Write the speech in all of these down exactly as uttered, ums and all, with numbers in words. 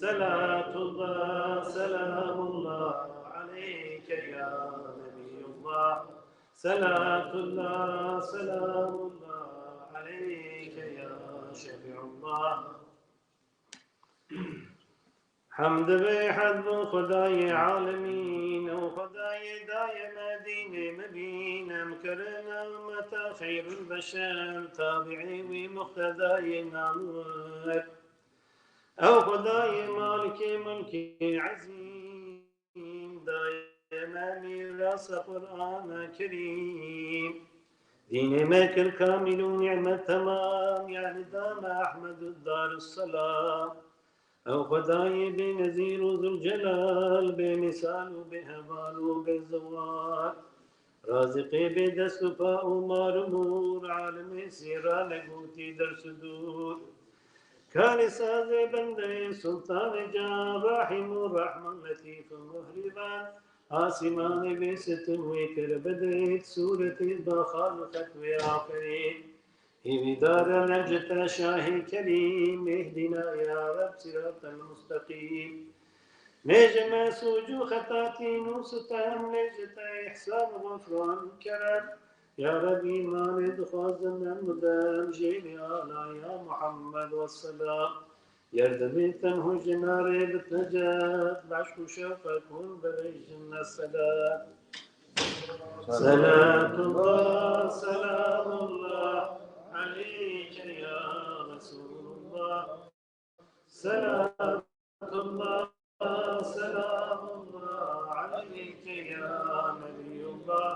صلاة الله سلام الله عليك يا نبي الله. صلاة الله سلام الله عليك يا شفيع الله. حمد بيحد بو خداي عالمين، او خداي دايم دين مبين، مكرنا متى خير البشر، تابعي ومقتداي نانور. او خداي مالك ملك عظيم، دايم ميراث قرآن كريم. ديني ماكل كامل ونعمة تمام، يعني دام أحمد الدار السلام. او خداي بنظير ذو الجلال، بمثال وبهبال وبزوال. رازقي بدست وفاء ومار مور، عالم سيرا لقوتي درس دور. كان ساز بندي سلطان جان، رحيم رحمن لطيف مهربان. آسمان بستم ويكر بديت، سورة بخالقت وآخرين. هيدار نجت شاهي كريم، اهدنا يا رب صراط المستقيم. نجم سوجو خطاتي نوستم، نجت إحسان غفران كرم. يا رب إيمان دخوازم أمدم، جيني آلا يا محمد والسلام. Yerdemê tenho ji narê bit necat, beşq û şewqek hûn bibêjin esselat. Selatullah, selamullah, aleyke ya Resulullah. Selatullah, selamullah, aleyke ya Nebiyullah.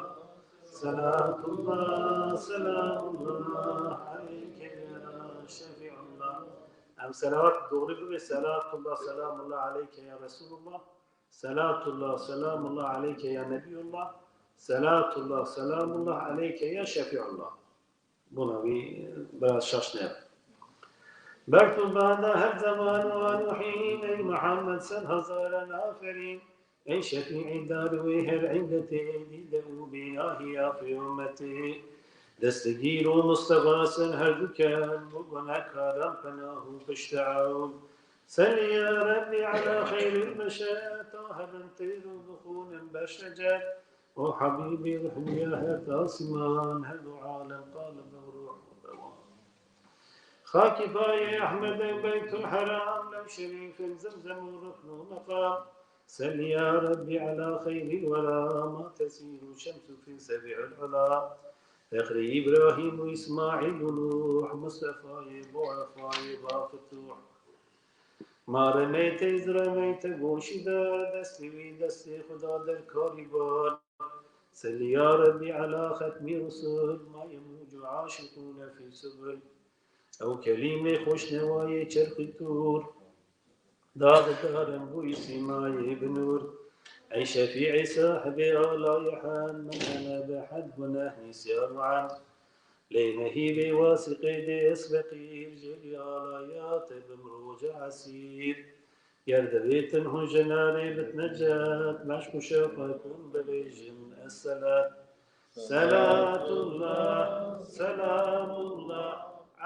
Selatullah, selamullah, aleyke ya Şefiullah. Em selavat doğru bibe. Selatullah, selamullah aleyke ya Resulullah. Selatullah, selamullah aleyke ya Nebiyullah. Selatullah, selamullah aleyke ya Şefiullah. Buna bir biraz şaş ne yap. Bertu bada her zaman ve nuhin, ey Muhammed, sen hazaran aferin. Ey şefîî dar wê her îletê, dîde û bînahî ya pêyometê. Destegîr û Mustefa ser her du kem, û gunehkaran penah û pişteew. Sel ya Rebbî ala xeyrîl beşer, ta hebin têr û bixûnin beşecer. O Habîbî ruhniya her asiman, her du alem qalib û ruh û dewan. Xakî payê Ehmed û Beytul Heram, lew şerîfin Zemzem û rukn û meqam. Sel ya Rebbî ala xeyrîl wera, ma tesîru şemsu fî sebî'il ula. Fexrî Îbrahîm û Îsmaîl û Nuh, Mustefayê bo efayê ba fituh. Ma remeyte iz remeyte goşî de, destê wî destê Xuda derkarî bar. Sel ya Rebbî ala xetmî rusul, ma yemûcu aşiqûne fî subul. Ew kelîmê xweşnewayê çerxî tûr, dadidarin bûyî sîmayê bi nûr. Ey şefîê sahibê alayê hen, min hene bi hed guneh nîsyan û hen. Lê nehî bê wasîqê dê ez feqîr, jêlî alaya te bim roja esîr. Ger divêtin hûn ji narê bit necat, meşq û şewqek hûn bibêjin esselat. Selatullah, selamullah,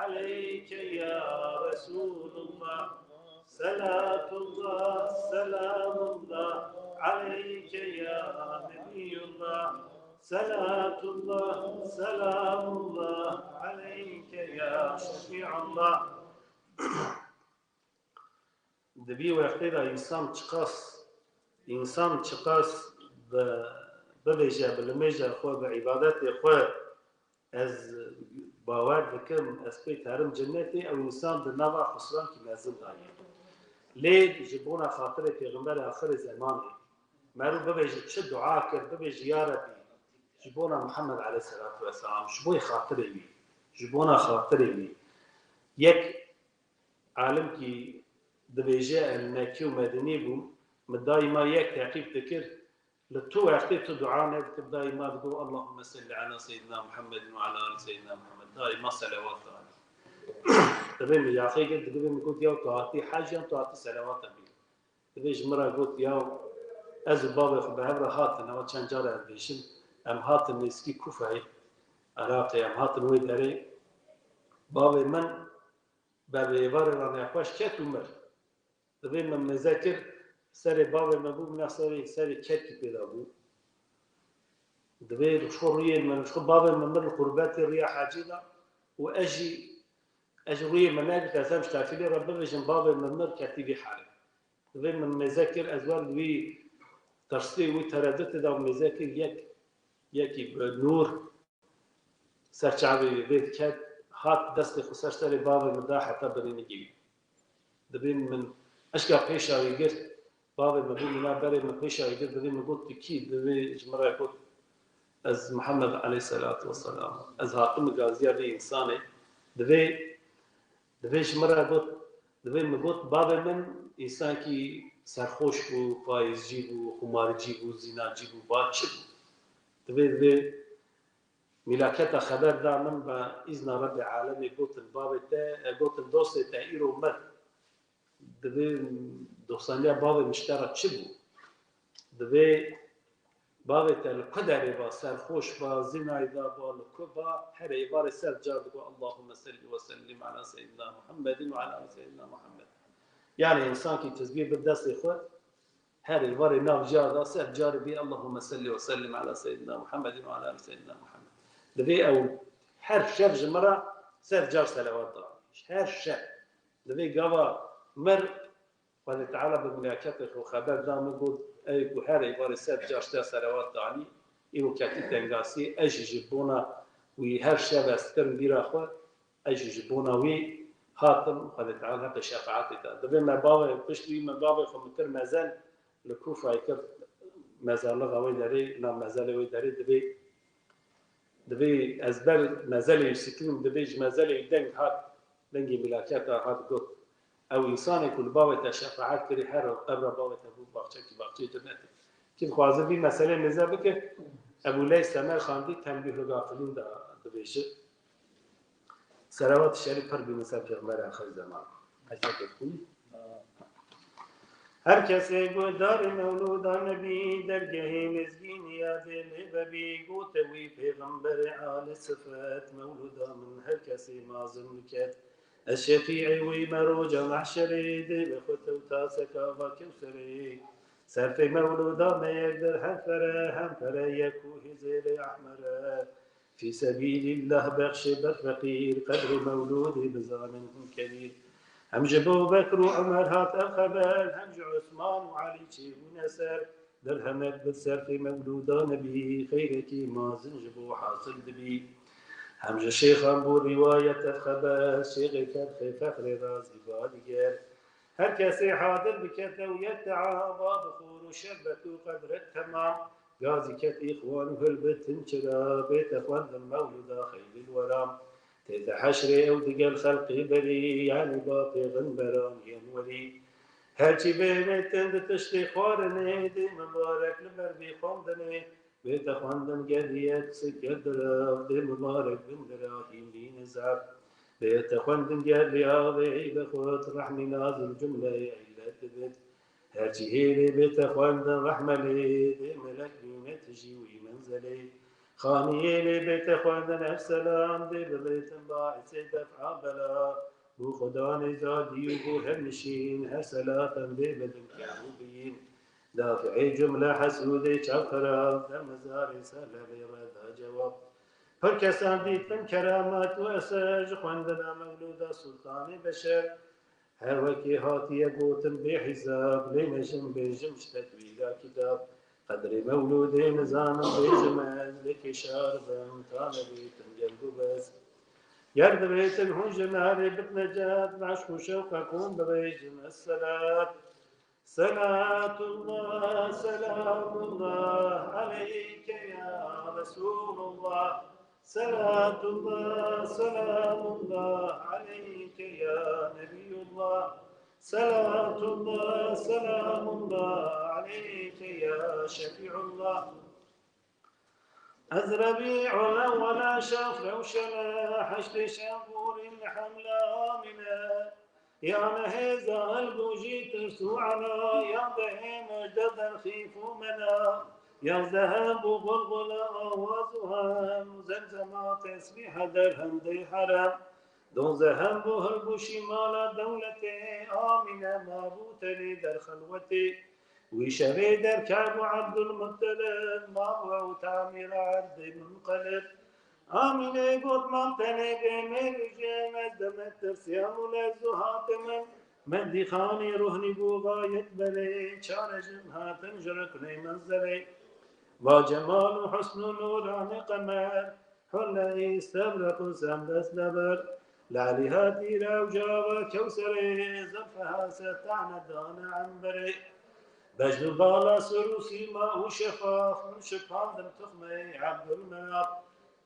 aleyke ya Resulullah. Selatullah, selamullah, aleyke ya Nebiyullah. Selatullah, selamullah, aleyke ya Şefiullah. Di vî wextê de însan çiqas, însan çiqas bi, bibêje, bi limêja xwe, bi îbadetê xwe, ez bawer dikim, ez pê terim cennetê, ew însan di nava xusrankî mezin de ye. Lê ji bona xatirê Pêxemberê axirê zemanê, merû bibêje çi dua kir, bibêje, ya Rebî, ji bona Muhammed aleyhisselatu vesselam, ji bo xatirê wî, ji bona xatirê wî. Yek alimkî dibêje, em Mekkî û Medînî bûn, min daîma yek teqîb dikir, li tu wextê tu dua nedikir, daîma digot, Allahümme selli ala Seyyidina Muhammed ve ala ali Seyyidina Muhammed. Daîma selewat dayî. Divê min yaxê girt, divê min got, ya tu hatî hec yan tu hatî selewata bî. Divê ji min re got, ya ez û bavê xwe bi hev re hatin, ewa çend cara ez bêjim, em hatin nêzikî Kufeyê, Iraqê, em hatin wê derê. Bavê min ber êvarê re nexweş ket û mir. Divê min mêze kir, serê bavê min bû, min serê, serê ketkî pê de bû. Divê ji xwe rûyê min, ji xwe bavê min mir li qurbetê rûya hecî de û ez jî, ez jî rûyê min negirtî, ez hem ji tefîlê re bibêjim, bavê min mir ketî vî halê. Divê min mêze kir, ez wer li wî tirsî, wî tereditê de mêze kir, yek, yekî bi nûr ser çavê wî vê diket, hat destê xwe ser serê bavê min da heta binê min gihî. Divê min eşka pêşa wî girt, bavê min bû min a berê min pêşa wî girt, divê min got, "Tu kî?" Divê ji min re got, "Ez Muhammed aleyhisselatu vesselam. Ez hatim gaziya vê însanê." Divê, divê ji min re got, divê min got, "Bavê min însankî serxoş bû, fayizcî bû, xumarcî bû, zînacî bû, ba çi bû?" Divê, divê mîlaketa xeber da min, be îzna Rebbê alemê gotin, "Bavê te, e, gotin, dostê te îro mir." Divê dostaniya bavê min ji te re çi bû? Divê bavê te li ku derê ba, serxoş ba, zînayê da ba, li ku ba, her êvarê sed car digot, "Allahümme selli ve sellim ala seyyidina Muhammedin ve ala seyyidina Muhammed." Yani însankî tizbî bi destê xwe, her êvarê nav ciya da sed car bî, "Allahümme selli ve sellim ala seyyidina Muhammedin ve ala seyyidina Muhammed." Divê ew her şev ji min re sed car selewat da. Her şev. Divê gava mir Xwedê Teala bi mûlaketê xwe xeber da min, got, "Ey ku her êvarê sed car te selewat danî, îro ketî tengasî, ez jî ji bona wî her şev ez dikirim bîra xwe, ez jî ji bona wî hatim." Xwedê Teala heta şefaetê da. Divê me bavê, pişt wî me bavê xwe min kir mezel, li Kûfayê kir mezarlixa wê derê, nav mezelê wê derê, divê, divê ez ber mezelê wî sikînim, divê ji mezelê wî deng hat, dengê mîlaketa hat got, "Ew însanê ku li bavê te şefaet kirî, her qebra bavê te bû baxçekî baxçeyê cennetê." Kî dixwaze vî meselê mêze bike, Ebû Leys Semerxandî Tenbîhul Gafilîn de dibêje. Selawat şerîf pir bînin ser Pêxemberê axir zeman. Her kesê guhdarê mewlûda Nebî, dergehê mizgînî ya dê lê vebî, gote wî Pêxemberê alî sifet, mewlûda min her kesê mazin biket. Ez şefîê wî me roja mehşerê, dê bi xwe tewta sekava Kewserê. Serfê mewlûda me yek der hem fere, hem fere yek û Hizêrê Ehmere. Fî sebîlîllah bexşê ber feqîr, qedrê mewlûdê bizanin hûn kebîr. Hem ji Ebû Bekr û Umer hat ev xeber, hem ji Usman û Elî çêbûne ser. Dirhemek bi serfê mewlûda Nebî, xeyrekî mazin ji bo hasil dibî. Hem ji şêxan bû rîwayet ev xeber, şêxê kerxê fexrê razî ba diger. Her kesê hadir bikete û yek teaba bi xûr û şerbet û qedret temam. Gazî ket îxwan û hilbitin çira, bête xwendin mewlûda xeyrîl weram. Tête heşrê ew digel xelqê berî, yanî ba pêxemberan yên werî. Herçî bêhêtin di tiştê xwarinê, dê mibarek li ber vî xwendinê. Bête xwendin geriyek sike dirav, dê mibarek bin dira hîmîne zaf. Bête xwendin gerî avê eybexwet, rehmî nazil cumleyê eylet dibit. Her cihê lê bête xwendin rehme lê, dê melek bîne tijî wî menzelê. Xaniyê lê bête xwendin ev selam, dê bibêtin baisê def'a bela. Bo xudanê zadî û bo hemnişîn, her selatan dê bidin kerrûbiyîn. Dafi'ê cumle hesûdê çav xirab, der mezarê ser levê re da cewab. Pir kesan dîtin keramet û eser, ji xwendina mewlûda Sultanê Beşer. Her wekî hatiye gotin bê hîsab, lê nejim bêjim ji tetwîra kitab. Qedrê mewlûdê nizanim bêjim ez, lê kêşar bim, ta nebîtim gel û bes. Ger dibêtin hûn ji me re bit necat, bi eşq û şewqe qûm bibêjin esselat. Selatullah, selamullah aleyke ya Resulullah. Selatullah, selamullah aleyke ya Nebiyullah. Selatullah, selamullah aleyke ya Şefiullah. Ez Rebî'ul Ewwel şaf rewşene, heştê şev borî li hemle amîne. Ya nehê zahil bû jî tirs û ena, ya dehê mejde derxîf û mena. Yazdehê bû gulgule awaz û hem, zemzema tesbîhe derhem dê herem. Donzehemîn bû hilbû şîmala dewletê, Amîne mabû tenê der xelwetê. Wî şevê derketbû Ebdulmuttelib, mabû ew tamîra erdê munqelib. Amînê got, mam tenê bê mêr û jin, ez demek tirsiyam û lez û hatim in. Mendîxanê ruhnî bû xayet berê, çare jin hatin ji ruknê menzelê. Va cemal û husn û nûranê qemer, hulle îstebreq û sendest leber. Lelî hatî rewca va Kewserê, zilfeha se tane dane emberê. Bejn û bala sur û sîma û şefax, min şipandim tuxmê Ebdulmenaf.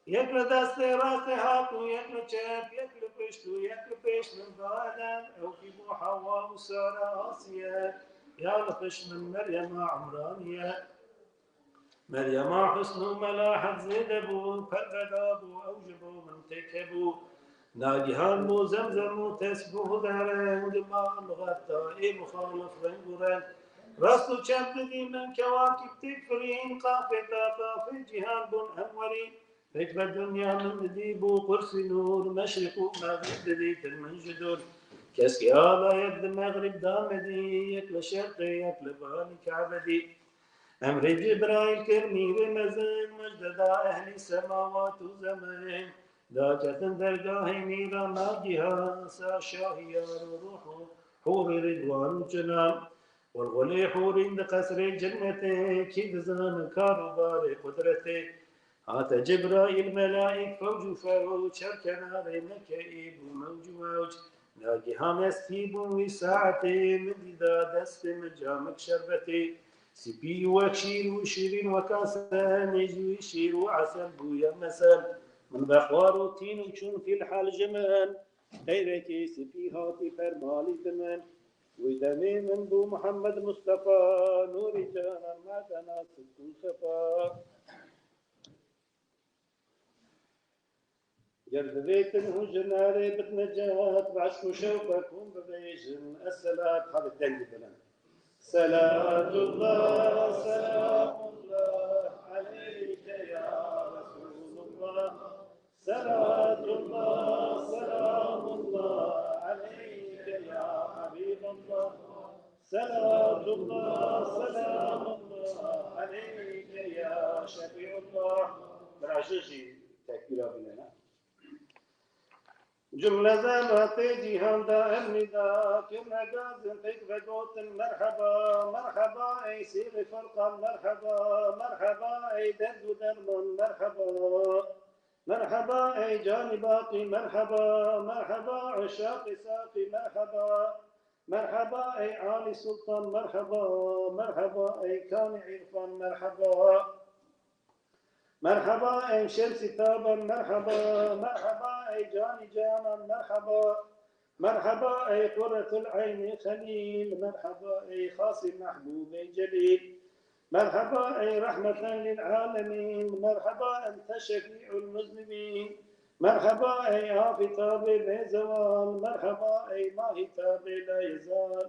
Yek li destê rastê hat û yek li çep, yek li pişt û yek li pêş min baden. Ew kî bû Hewa û Sara Asiye, ya li pişt min Meryema Umraniye. Meryema husn û melahet zêde bû, perveda bû, ew ji bo min têke bû. Nagihan bû zemzem û tesbûh dereng, ma lixeta ê muxalif reng û reng. Rast û çep didî min kewakib têk firîn, qafê ta qafê cîhan bûn enwerî. Pêk ve dinya min didî bû qursî nûr, meşriq û mexrib didîtin min ji dûr. Keskî ala yek di mexrib da me dî, yek li şerqê, yek li balî Kabe dî. Emrê Cibraîl kir mîrê mezin, mecde da ehlî semawat û zemin. Da ketin dergahê mîra nagihan, sa şahiyar û ruh û hûrî ridwan û cinan. Xulxulê hûrîn di qesrê cennetê, kî dizane kar û barê qudretê. Hate Cibraîl melaîk fewc û fewc, her kenarê Mekke ê bû mewc û mewc. Nagihan estî bûn wî saetê, min dîda destê min camik şerbetê. Sipî wek şîr û şîrîn wek asel, nêz wî şîr û esel bûye mesel. Min vexwar û tîn û çûn fîlhal ji min. Qeyrekî sipî hatî permalî di min. Wî demê min bû Muhammed Mustefa, nûrî canan me dana sidq û sefa. Ger divêtin hûn ji narê bit necat, bi eşq û şewqek hûn bibêjin, esselat, hevê dengî bilind. Selatullah, selamullah aleyke ya Resulullah. Selatullah, selamullah aleyke ya Habiballah. Selatullah, selamullah aleyke ya Şefiullah. Bira jin jî tekbîra bîne ne. Cumle zelatê cîhan da em nîda, kirne gazin pêk vegotin merheba, merheba ey sêrê Furqan merheba, merheba ey derd û derman merheba. Merheba ey canî baqî merheba, merheba eşaqê saqî merheba. Merheba ey Alî Sultan merheba, merheba ey kanî îrfan merheba. Merheba ey şemsî taban merheba, merheba ey canî canan merheba. Merheba ey qurretul eynî xelîl, merheba ey xasî mehbûbê celîl. Merheba ey rehmeten lil alemîn, merheba ente şefîul muznibîn. Merheba ey afî tabê bêzewal, merheba ey mahî tabê layezal.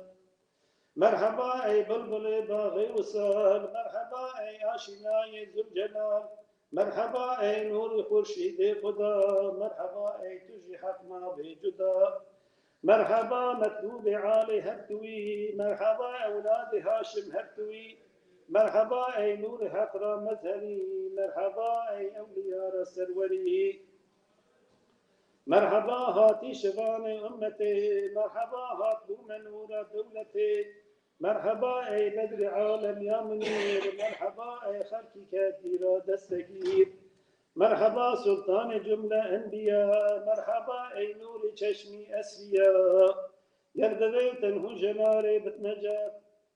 Merheba ey bulbulê baxê wisal, merheba ey aşînayê Zülcelal. Merheba ey nûrî xurşîdê Xuda, merheba ey tu jî heq nabê cuda. Merheba metlûbê alê her tuwî, merheba ewladê Haşim her tuwî. Merheba ey nûrê heq ra mezherî, merheba ey ewliya ra serwerî. Merheba hatî şivanê ummetê, merheba hat bûme nûra dewletê. Merheba ey bedrê alem ya munîr, merheba ey xelkî ke dîra destegîr. Merheba sultanê cumle enbiya, merheba ey nûrê çeşmî esfiya. Ger divêtin hûn ji narê bit necat,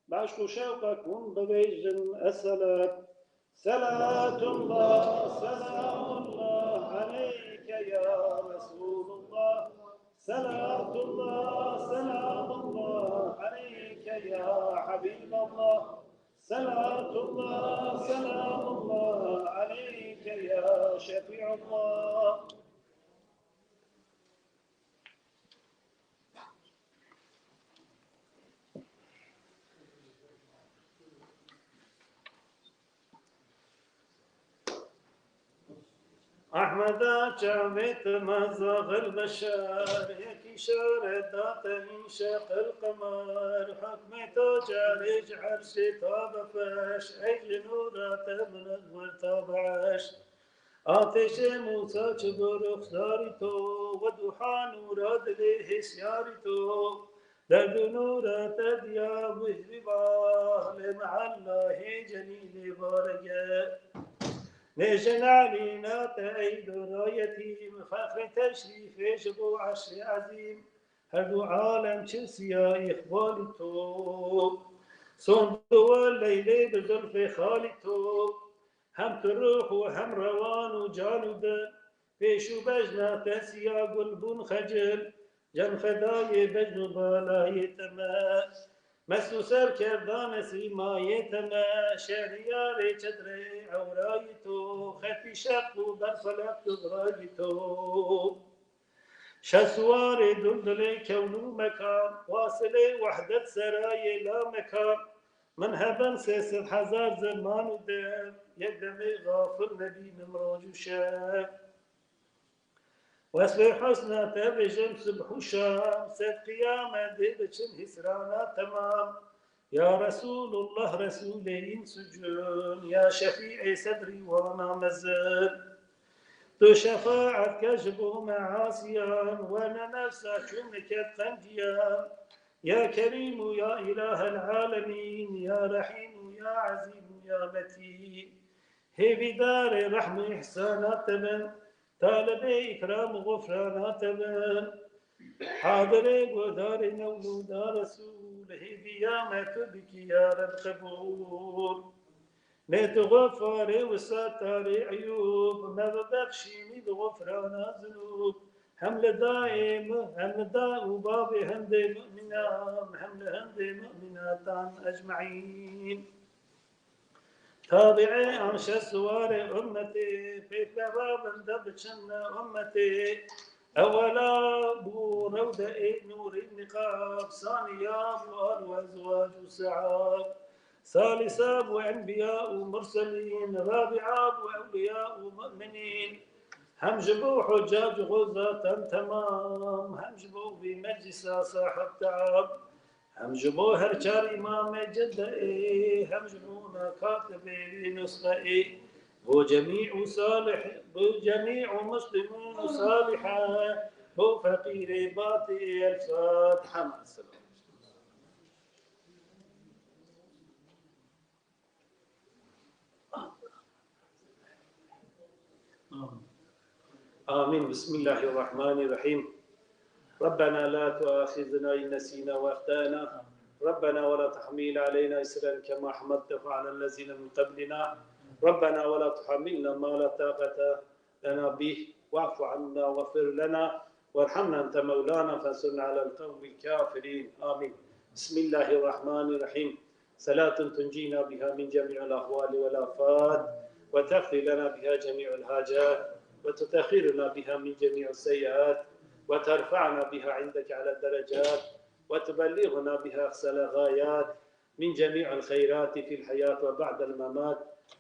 bi eşq û şewqek hûn bibêjin esselat. Selatullah, selamullah aleyke ya Resulullah. Selatullah, selamullah aleyke ya Habiballah. Selatullah, selamullah aleyke ya Şefiullah. Ehmeda çavê te me zaxil beşer, yek îşaret date înşeqil qemer, hukmê to carê ji erşê ta bifeş, ey ji nûra te minetwer ta beş. Atêşê Mûsa çi bi ruxdarî to, we duha nûra dilê hêsiyarî to, derd û nûra te diya wî vî va, lê meellahê Celîlê barege. Nêjin Elîna te ey dora yetîm, fexrê teşrîfê ji bo eşrê ezîm, her du alem çi siya îqbalî to. Sond we leylê bi zulfê xalî to, hem tu ruh û hem rewan û can û dil, pêş û bejna te siya gul bûn xecil, can fedayê bejn û balayê te me. Mest û serkerdanê sîmayê te me, şehriyarê çetrê ewrayî to, xetî şeq û berfelek dubrayî to. Şesuwarê duldulê kewn û mekan, wasilê wehdet serayê la mekan, min heben sê sed hezar zeman û dem, yek demê xafil nebînim roj û şev. Wesfê husna te bêjim sibh û şam, sed qiyametê biçim hîsrana temam. Ya Resulullah, Resulê îns û cin, ya şefîê sedrî wana mezin. Tu şefaet ke ji bo me asiyan, werne nefsa çû miket qendiyan. Ya Kerîm û ya Îlahel alemîn, ya Rehîm û ya Ezîm û ya Metîn. Hêvîdarê rehm û îhsana te bin, talibê îkram û xufrana te bin. Hadirê guhdarê mewlûda Resûl, hêviya me tu bikî ya Reb qebûl. Nê tu xefarê û setarê eyûb, me bibexşînî bi xufrana zinûb. Hem li dayê min, hem li da û bavê hindê mu'minan, hem li hindê mu'minatan ecmaîn. Tabi'ê an şesuwarê ummetê, pêkve rabin de biçin ummetê. Ewela bû rewde ê nûrî niqab, saniya bû al û ezwac û sehab. Salisa bû enbiya û murselîn, rabia bû ewliya û mu'minîn. Hem ji bo hucac û xuzatan temam, hem ji bo vî meclisa sahib teab. Hem ji bo her çar îmamê cedeyê, hem ji bo na katibê vî nusxeyê. Bo cemî û salih, bo cemî û muslimûn û salihe, bo feqîrê batê. El Fatiha. Selam. آمين. بسم الله الرحمن الرحيم. ربنا لا تؤاخذنا إن نسينا وأخطأنا. ربنا ولا تحمل علينا إصرا كما حملته على الذين من قبلنا. ربنا ولا تحملنا ما لا طاقة لنا به واعف عنا واغفر لنا وارحمنا أنت مولانا فانصرنا على القوم الكافرين. آمين. بسم الله الرحمن الرحيم. صلاة تنجينا بها من جميع الأهوال والآفات، وتقضي لنا بها جميع الحاجات، وتطهرنا بها من جميع السيئات، وترفعنا بها عندك على الدرجات، وتبلغنا بها أقصى الغايات من جميع الخيرات في الحياة وبعد الممات.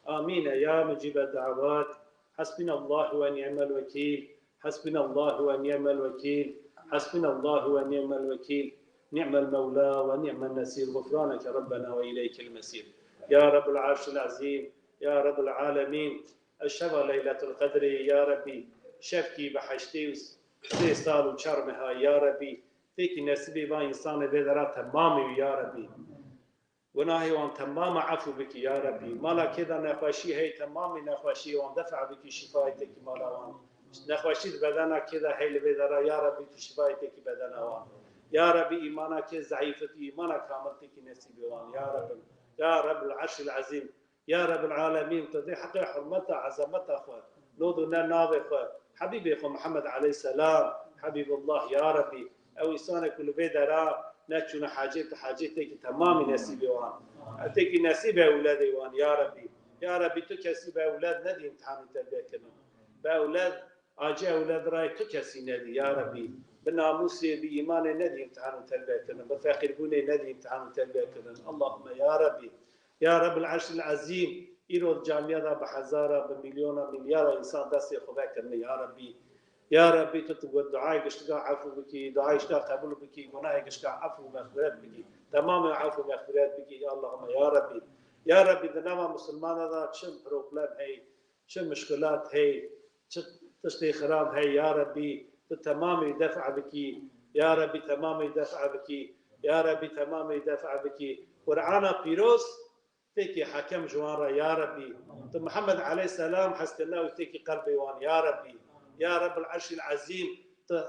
آمين يا مجيب الدعوات. حسبنا الله ونعم الوكيل. حسبنا الله ونعم الوكيل. حسبنا الله ونعم الوكيل. نعم المولى ونعم النصير. غفرانك ربنا وإليك المصير. يا رب العرش العظيم، يا رب العالمين. Ev şeva Leyletul Qedrê ya Rebî, şevkî bi heştê û sê sal û çar meha ya Rebî, têkî nesîbê van însanê vê dera temamî ya Rebî. Gunahê wan temama efû bikî ya Rebî. Mala kê de nexweşî heye temamî nexweşiyê wan defa bikî şîfayê tekî mala wan. Nexweşî di bedena kê de heye li vê dera ya Rebî tu şîfayê tekî bedena wan. Ya Rebî îmana kê zeîf it îmana kamil tekî nesîbê wan ya Rebim. Ya Rebbil Erşil Ezîm. Ya Rebbil Alemîn, tu dê heqê hurmeta, ezemeta xwe, nod û ne navê xwe, Hebîbê xwe Mihemed aleyhisselam, Hebîbullah, ya Rebî, ew însanê ku li vê dera neçûne hecê, tu hecê têkî temamî nesîbê wan. Ew têkî nesîbê ewledê wan, ya Rebî. Ya Rebî, tu kesî bi ewled nedî îmtihan û terbiye kirin. Bi ewled, acê ewled rayê tu kesî nedî, ya Rebî. Bi namûsê, bi îmanê nedî îmtihan û terbiye kirin. Bi feqîrbûnê nedî îmtihan û terbiye kirin. Allahümme ya Rebî. Ya Rebbil Erşil Ezîm, Îro di camiya de bi hezara, bi milyona, milyara însan destê xwe vekirine, ya Rebbî. Ya Rebbî, tu, tu duayê giştika efû bikî, duayê giştika qebûl bikî, gunahê giştika efû mexfiret bikî. Temamê efû mexfiret bikî, ya Allahümme, ya Rebbî. Ya Rebbî, di nava misilmana de çi problem hey, çi muşkilat hey, çi tiştê xirab hey, ya Rebbî, tu temamê def' bikî. Ya Rebbî, temamê def' bikî. Ya Rebbî, temamê def' bikî. Qur'ana pîroz têkî hekem ji wan re, ya Rebbî. Tu Mihemed aleyhisselam hezkirina wî têkî qelbê wan, ya Rebbî. Ya Rebbul Erşîl Ezîm, tu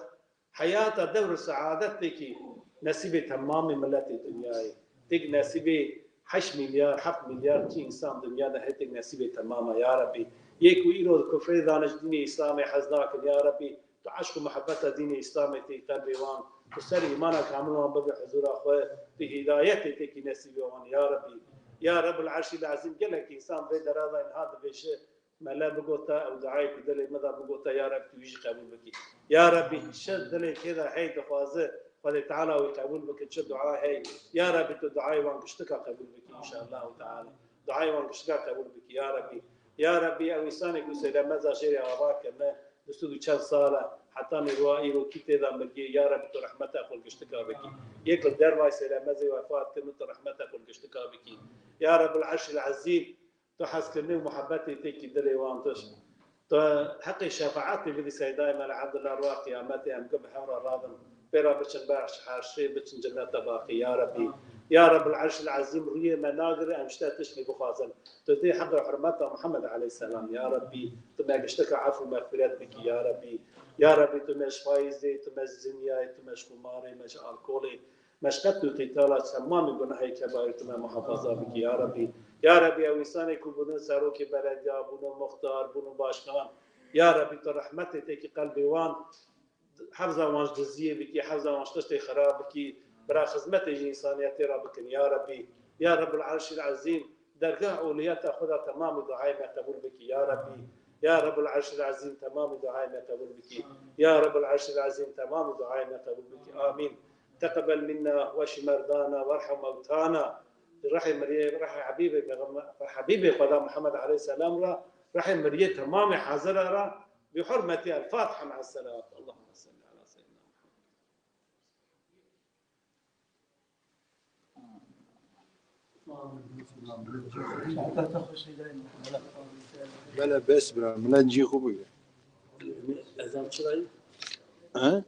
heyata dewr û seadet têkî nesîbê temamê miletê dinyayê. Têk nesîbê heşt milyar, heft milyar kî însan dinya de hê têk nesîbê temama, ya Rebbî. Yê ku îro di kufrê dane ji dînê Îslamê hez nakin, ya Rebbî. Tu eşq û muhebbeta dînê Îslamê tê qelbê wan, tu ser îmana kamil wan bibe huzura xwe, tu hîdayetê têkî nesîbê wan, ya Rebbî. Ya Rebbul Erşîl Ezîm, gelek însan vê dera de niha dibêje, mele bigota, ew duayê ku dilê min de bigota, ya Rebbî, tu wî jî qebûl bikî. Ya Rebbî, çi dilê kê de hey dixwaze, Xwedê Teala wî qebûl bike, çi dua hey. Ya Rebbî, tu duayê wan giştika qebûl bikî, înşallahu teala. Duayê wan giştika qebûl bikî, ya Rebbî. Ya Rebbî, ew însanê ku sêlemeza jêrê ava kirine, du sed û çend sal e, heta nîroa îro kî tê de mirgê, ya Rebbî, tu rehmeta xwe giştika bikî. Yek li dervayê sêlemezê wefat kirine, tu rehmeta xwe giştika bikî. Ya Rebbul Erşîl Ezîm, tu hezkirinê û muhebbetê têkî dilê wan tişt. Tu heqê şefaetê bidî Seydayê me li Evdila roja qiyametê, em gi bi hev re radin. Pê re biçin behş herşê, biçin cenneta baqî, ya Rebbî. Ya Rebbul Erşil Ezîm, rûyê me nagire, em ji te tiştê bixwazin. Tu dê heqê hurmeta Muhammed aleyhisselam, ya Rebbî. Tu me giştika efû mexfiret bikî, ya Rebbî. Ya Rebbî, tu me ji fayîzê, tu me ji zinyayê, tu me ji qumarê, me ji alkolê, me ji qetl û qîtala, temamê gunahê kebaîr tu me muhafaza bikî, ya Rebbî. Ya Rebbî, ew însanê ku bûne serokê belediya, bûne muxtar, bûne başkan, ya Rebbî, tu rehmetê têkî qelbê wan, hefza wan ji diziyê bikî, hefza wan ji tiştê xirab bikî, bira xizmetê ji însaniyetê re bikin, ya Rebbî. Ya Rebbul Erşil Ezîm, dergah ûliyeta xwe de temamê duayê me qebûl bikî, ya Rebbî. Ya Rebbul Erşil Ezîm, temamê duayê me qebûl bikî. Ya Rebbul Erşil Ezîm, temamê duayê me qebûl bikî. Amîn. Teqebel minna, weşî merdana, werham mewtana. Rehê miriyê, rehê Habîbê Pêxember, Habîbê Xweda Muhammed aleyhisselam re, rehê miriyê temamê hazira re, bi hurmetî El-Fatiha me'es selat. Allahümme salli ala seyyidina Muhammed. Bele bes bira, min cî xwe bûye. Ezan çira ye? He?